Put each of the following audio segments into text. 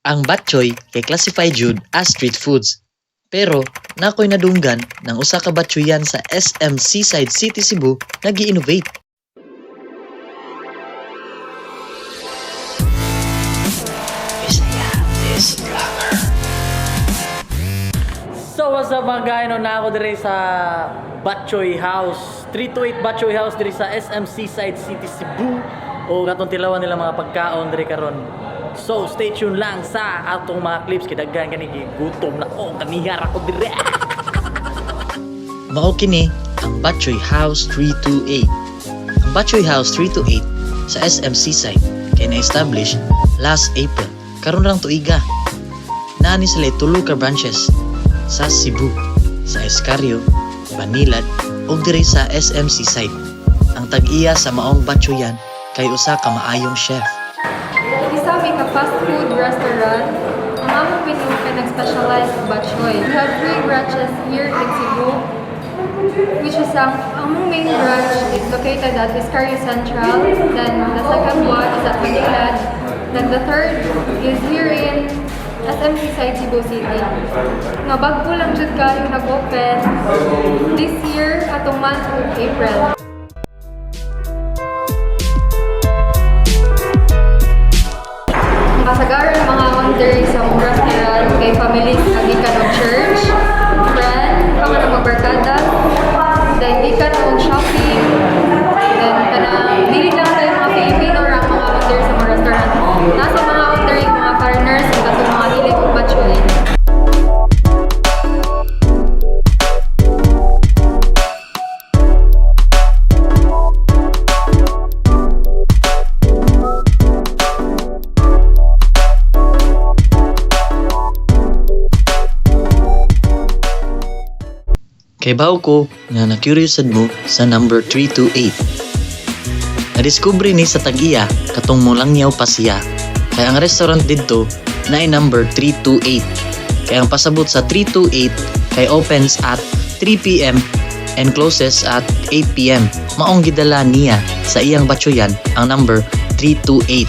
Ang batchoy kay classified jud as street foods. Pero nakoy nadunggan ng usa ka batchoyan sa SM Seaside City, Cebu nagi-innovate. So what's up, mga guys, no, na ako diri sa Batchoy House, 328 Batchoy House diri sa SM Seaside City, Cebu, o katong tilawan nila mga pagkaon diri karon. So stay tuned lang sa atong mga clips kay daghan kani, gigutom na ko, kanihar ako diri. Mao kini ang Batchoy House 328. Ang Batchoy House 328 sa SM Seaside kay na-establish last April. Karon lang tuiga. Naa ni sila tulo ka branches sa Cebu, sa Escario, Banilad ug diri sa SM Seaside. Ang tag-iya sa maong batchoyan kay usa ka maayong chef. Isa mi ka fast food restaurant. Ang among menu kay nag-specialize sa batchoy. We have three branches here in Cebu, which is ang among main branch is located at Escario Central, then the second one is at Manila, then the third is here in SM Seaside, Cebu City. Nga bag-o lang jud kayo nag-open this year atong month of April. Kasagaran mga order sa mong restaurant kay families nga gikan og church, friend, ka man magbarkada, then gikan og shopping, then kanang dili lang tayo mga Filipino ra ang mga order sa mga restaurant. Nasa mga order yung mga foreigners ug katong mga hilig og batchoy. Kay bawo ko nga na-curious sad mo sa number 328. Nadiskubre ni sa tag-iya katong mulangyaw pa siya. Kay ang restaurant didto naay number 328. Kay ang pasabot sa 328 kay opens at 3 p.m. and closes at 8 p.m. Maong gidala niya sa iyang batchoyan ang number 328.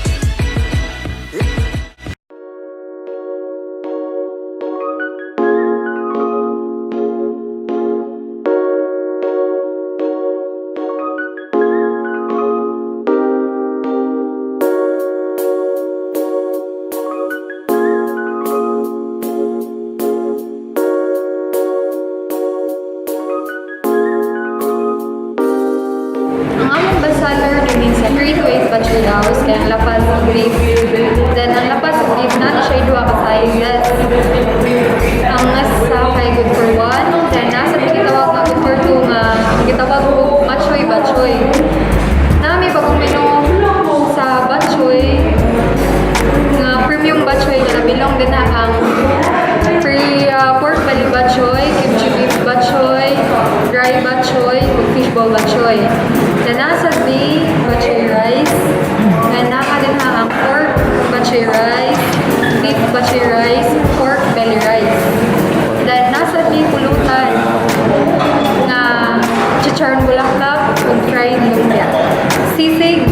Ang among bestseller dinhi sa 328 Batchoy House kay ang lapas ug beef. Then ang lapas ug beef na siya duha ka sizes. Ang nasa kay good for one, then nasa may gitawag nga good for two nga ang gitawag og matchoy batchoy. Nami bagong menu sa batchoy nga premium batchoy na nabilong din na ang free pork belly batchoy, kimchi beef batchoy, dry batchoy, ug fishball batchoy. Na nasa di batchoy rice, na naa din ha ang pork batchoy rice, beef batchoy rice, pork belly rice. Then nasa di pulutan nga chicharon bulaklak ug fried lumpia. Sisig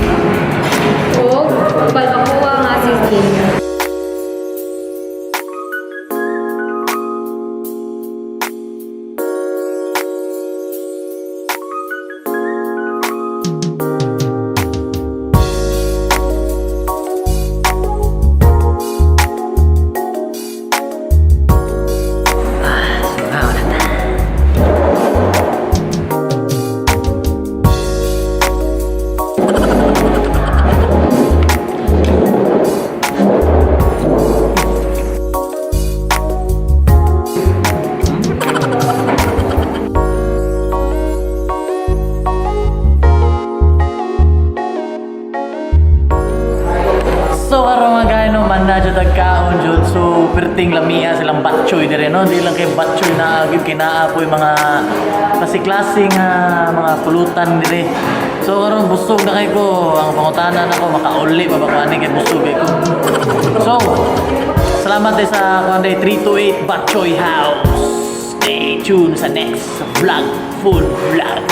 o balbacoa nga sizzling. So karon, mga guys, no, man na jud kaon jud, so perting lamia silang batchoy dire, no, di lang kay batchoy na gyud, kinaa po'y mga klase-klase nga mga pulutan dire. So karon busog na kay ko, ang pangutana nako, makauli pa ba ko ani kay busog kay ko? So salamat din sa kuan day 328 Batchoy House. Stay tuned sa next vlog, food vlog.